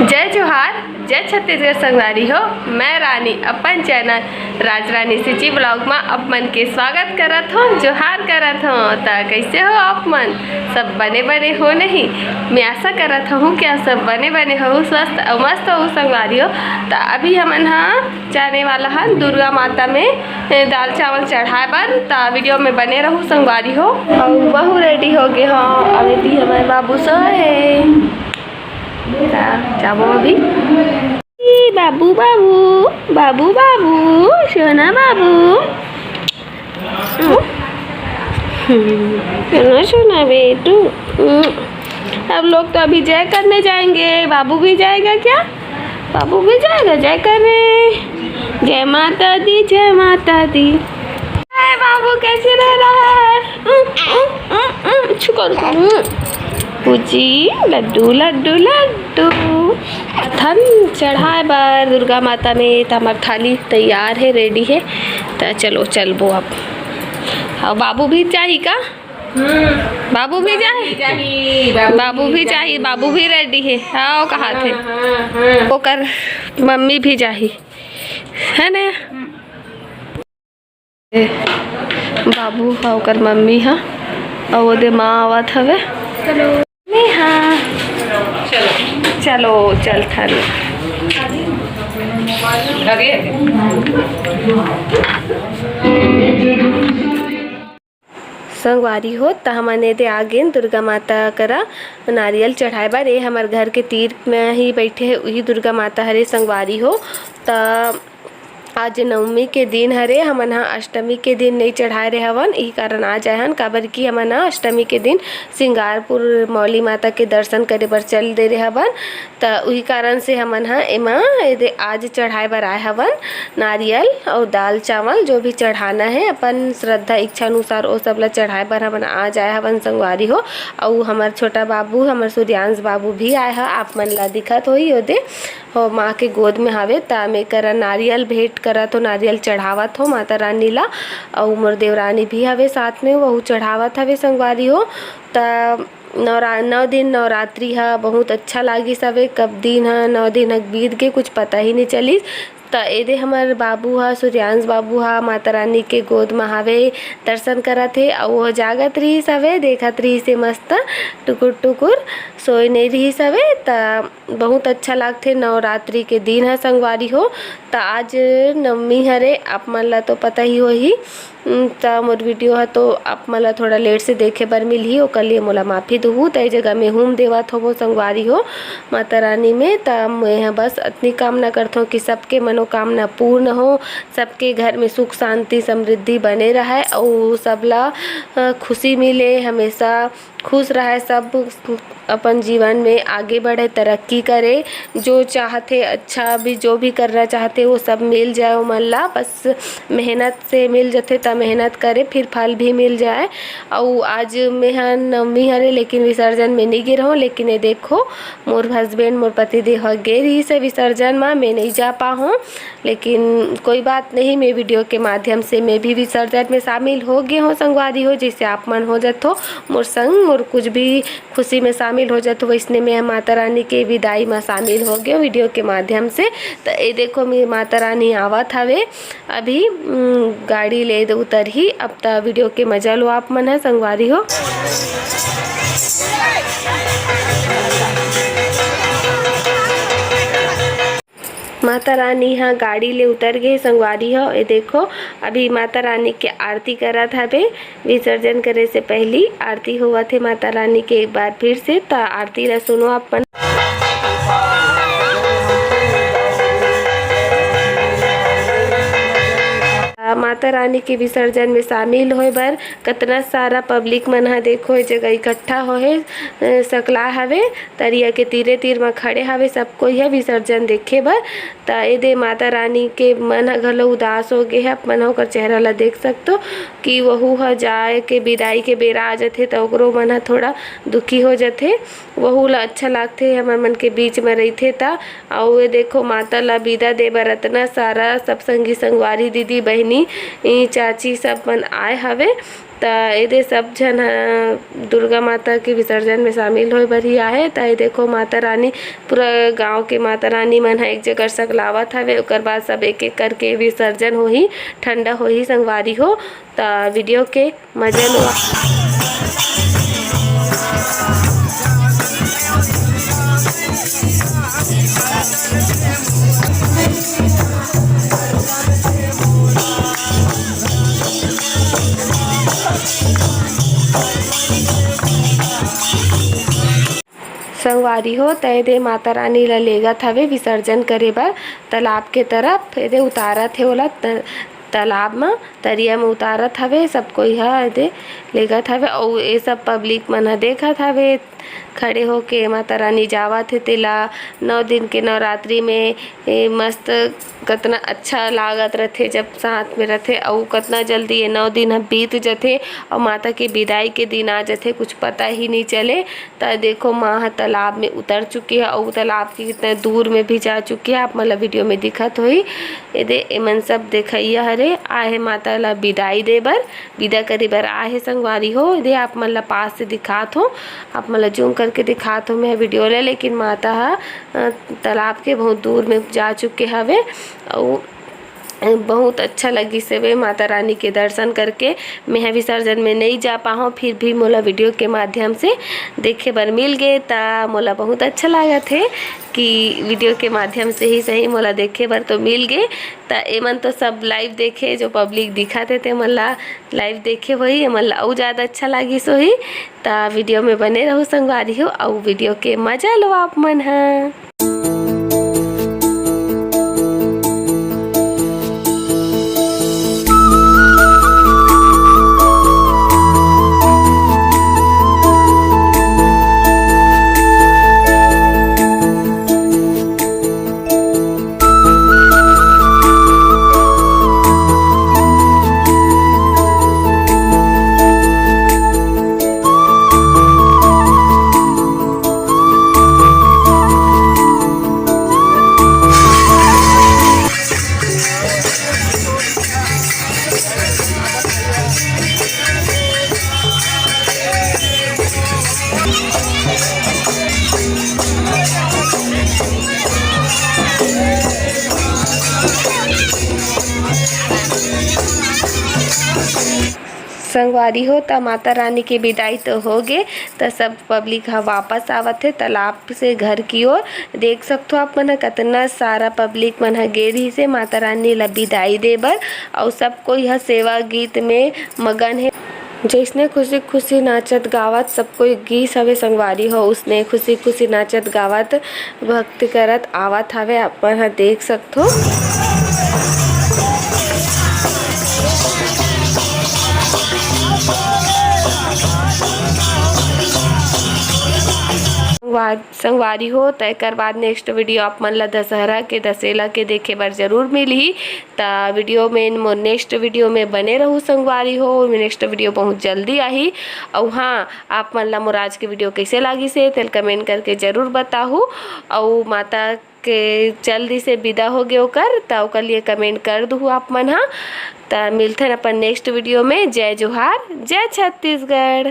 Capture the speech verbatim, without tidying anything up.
जय जोहार, जय छत्तीसगढ़ संगवारी हो। मैं रानी अपन चैनल राज रानी सिची ब्लॉग में आप मन के स्वागत करत हूँ, जोहार करत हूँ। त कैसे हो आप मन? सब बने बने हो नहीं? मैं आशा करत हूँ कि आप सब बने बने हो, स्वस्थ और मस्त हो संगवारी हो। त अभी हमन हा जाने वाला हन दुर्गा माता में, ए, दाल चावल चढ़ाए बर। त वीडियो में बने रहू संगवारी हो। और वहू रेडी हो गए हो। अब एती हमारे बाबू सोए हे। त जाबो अभी। ई बाबू, बाबू, बाबू, बाबू, सोना बाबू। हम्म। सोना, सोना बेटू। हम्म। हम लोग तो अभी जय करने जाएंगे। बाबू भी जाएगा क्या? बाबू भी जाएगा जय करने। जय माता दी, जय माता दी। हाय बाबू, कैसे रह रहा है? उम, उम, उम, उम, छुकर, उम। पूजी, लड्डू, लड्डू, लड्डू। थन चढ़ाए बर दुर्गा माता में, त हमर थाली तैयार है, रेडी है। त चलो, चलबो अब। और बाबू भी चाही का? हम्म। बाबू भी जाही? जाही, बाबू बाबू भी भी जाही, जाही। बाबू भी रेडी है। हाँ, वो कहा हाँ, थे। हाँ, हाँ। ओकर मम्मी भी जाही, है ना? हम्म। बाबू हा, ओकर मम्मी हा, अउ ओदे माँ आवत हवे। चलो। मम्मी हा। चलो। चलो, चलथन। अरे। संगवारी हो, त हमन एदे आ गेन दुर्गा माता करा नारियल चढ़ाए बर। ए हमर घर के तीर में ही बैठे हे, उही दुर्गा माता हरे संगवारी हो। त आज नवमी के दिन हरे, हमन ह अष्टमी के दिन नइ चढ़ाए रहे हवन, इही कारण आज आए हन, काबर कि हमन ह अष्टमी के दिन सिंगारपुर मौली माता के दर्शन करे बर चल दे रहे हवन। त उही कारण से हमन ह एमा एदे आज चढ़ाए बर आए हवन। नारियल अउ दाल चावल जो भी चढ़ाना है अपन श्रद्धा इच्छा अनुसार ओ सब ला चढ़ाए बर हमन आज आए हवन संगवारी हो। अउ हमर छोटा बाबू, हमर सूर्यांश बाबू भी आए ह, आप मन ला दिखत होही ओदे हो, माँ के गोद में हवे। त मैं करा नारियल भेंट करत हो, नारियल चढ़ावत हो माता रानी ला। अउ मोर देवरानी भी हवे साथ में, वहू चढ़ावत हवे संगवारी हो। त नवरा-, नौ दिन नवरात्रि ह बहुत अच्छा लागिस हवे। कब दिन ह, नौ दिन ह बीत गे, कुछ पता ही नइ चलिस। त एदे हमर बाबू ह, सूर्यांश बाबू ह माता रानी के गोद म हवे, दर्शन करत हे। अउ वो जागत रिहिस हवे, देखत रिहिस हे मस्त टुकुर टुकुर, सोए नइ रिहिस हवे। त बहुत अच्छा लागथे नवरात्रि के दिन ह संगवारी हो। त आज नवमी हरे, आप मन ला तो पता ही होही। उम, त मोर वीडियो ह तो आप मन ला थोड़ा लेट से देखे बर मिलही, ओकर लिए मोला माफी दुहू। त ए जगह में हूम देवत होबो संगवारी हो माता रानी में। त मैं ह बस अतनी कामना करथों कि सबके मनोकामना पूर्ण हो, सबके घर में सुख शांति समृद्धि बने रहय, अउ सबला, अ, खुशी मिले, हमेशा खुश रहय, सब अपन जीवन में आगे बढ़े, तरक्की करे, जो चाहथे अच्छा भी, जो भी करना चाहथे वो सब मिल जाए ओमन ला। बस मेहनत से मिल जथे त मेहनत करे, फिर फल भी मिल जाए। अउ आज मेहा नवमी हरे, लेकिन विसर्जन में नइ गे रहूँ। लेकिन ये देखो, मोर हस्बैंड, मोर पति देव ह गे रिहिस हे विसर्जन म, मैं नइ जा पाहूँ। लेकिन कोई बात नहीं, मैं वीडियो के माध्यम से मैं भी विसर्जन में शामिल हो गे हों संगवारी हो, जैसे आप मन हो जथो मोर संग, मोर कुछ भी खुशी में शामिल हो जथो, वैसने मैं माता रानी के विदाई में शामिल हो गे हों वीडियो के माध्यम से। त ये देखो, मेरी माता रानी आवत हवे अभी, उम, गाड़ी ले दे उतरही। अब त वीडियो के मजा लो आप मन ह संगवारी हो। माता रानी ह गाड़ी ले उतर गे संगवारी हो। ये देखो, अभी माता रानी के आरती करत हवे। विसर्जन करे से पहली आरती होवत हे माता रानी के एक बार फिर से। त आरती ला सुनो आप मन। माता रानी के विसर्जन में शामिल होए बर कतना सारा पब्लिक मन ह देखो, ए जगह इकट्ठा होए हे, अ, सकला हवे, तरिया के तीरे तीर म खड़े हवे सब कोई ह विसर्जन देखे बर। त एदे माता रानी के मन ह घलो उदास हो गे हे। आप मन ह ओकर चेहरा ला देख सकतो कि वहू ह जाए के बिदाई के बेरा आ जथे, त ओकरो मन ह थोड़ा दुखी हो जथे। वहू ला अच्छा लागथे, हमर मन के बीच म रहिथे त। अउ ये देखो, माता ला बिदा दे बर अतना सारा सब संगी संगवारी, दीदी बहिनी ई चाची सब मन आए हवे। त एदे सब झन ह दुर्गा माता के विसर्जन में शामिल होए बर ही आहे। त ये देखो, माता रानी, पूरा गांव के माता रानी मन ह एक जगह सकलावत हवे। ओकर बाद सब एक एक करके विसर्जन होही, ठंडा होही संगवारी हो। त वीडियो के मजा लो। संगवारी हो, त एदे माता रानी ला लेगत हवे विसर्जन करे बर तालाब के तरफ। एदे उतारत हे ओला त-, तालाब म, तरिया म उतारत हवे। सब कोई ह एदे लेगत हवे, अउ ए सब पब्लिक मन ह देखत हवे, खड़े होके माता रानी जावत हे तेला। नौ दिन के नवरात्रि में ए मस्त कतना अच्छा लागत रथे, जब साथ में रथे, अउ कतना जल्दी ये नौ दिन ह बीत जथे, अउ माता के विदाई के दिन आ जथे, कुछ पता ही नहीं चले। त देखो, माँ ह तालाब में उतर चुके हे, अउ तालाब के कितना दूर में भी जा चुके हे, आप मन ला वीडियो में दिखत होही। एदे, एमन सब देखइया हरे, आहे माता ला विदाई दे बर, विदा करे बर आहे संगवारी हो। एदे, आप मन ला पास से दिखात हो, आप मन ला जूम करके दिखात हो मैं वीडियो ला, लेकिन माता ह, अ, तालाब के बहुत दूर में जा चुके हवे। अउ बहुत अच्छा लगिस हवे माता रानी के दर्शन करके। मैं ह विसर्जन में नई जा पाहूँ, फिर भी मोला वीडियो के माध्यम से देखे बर मिल गे, त मोला बहुत अच्छा लागत हे कि वीडियो के माध्यम से ही सही मोला देखे बर तो मिल गे। त एमन तो सब लाइव देखे, जो पब्लिक दिखत हे ते मन ला लाइव देखे होही, एमन ला अउ ज़्यादा अच्छा लागिस होही। त वीडियो में बने रहू संगवारी हो, अउ वीडियो के मजा लो आप मन ह। संगवारी हो, त माता रानी के विदाई तो हो गे, त सब पब्लिक ह वापस आवत हे तालाब से घर की ओर। देख सकथो आप मन ह, कतना सारा पब्लिक मन ह गे रहिस हे माता रानी ला विदाई दे बर, अउ सब कोई ह सेवा गीत में मगन हे। जइसने खुशी खुशी नाचत गावत सब कोई गीस हवे संगवारी हो, उसने खुशी खुशी नाचत गावत भक्ति करत आवत हवे, आप मन ह देख सकथो। संगवार-, संगवारी हो, त एकर बाद नेक्स्ट वीडियो आप मन ल दशहरा के, दशहरा के देखे बर जरूर मिलही। त वीडियो में, मोर नेक्स्ट वीडियो में बने रहू संगवारी हो, नेक्स्ट वीडियो बहुत जल्दी आही। अउ हाँ, आप मन ला मोर आज के वीडियो कइसे लागिस हे, तेल कमेंट करके जरूर बताहू। अउ माता के चल दिस हे, विदा हो गे ओकर, त ओकर लिए कमेंट कर दुहू आप मन ह। त मिलथन अपन नेक्स्ट वीडियो में। जय जोहार, जय छत्तीसगढ़।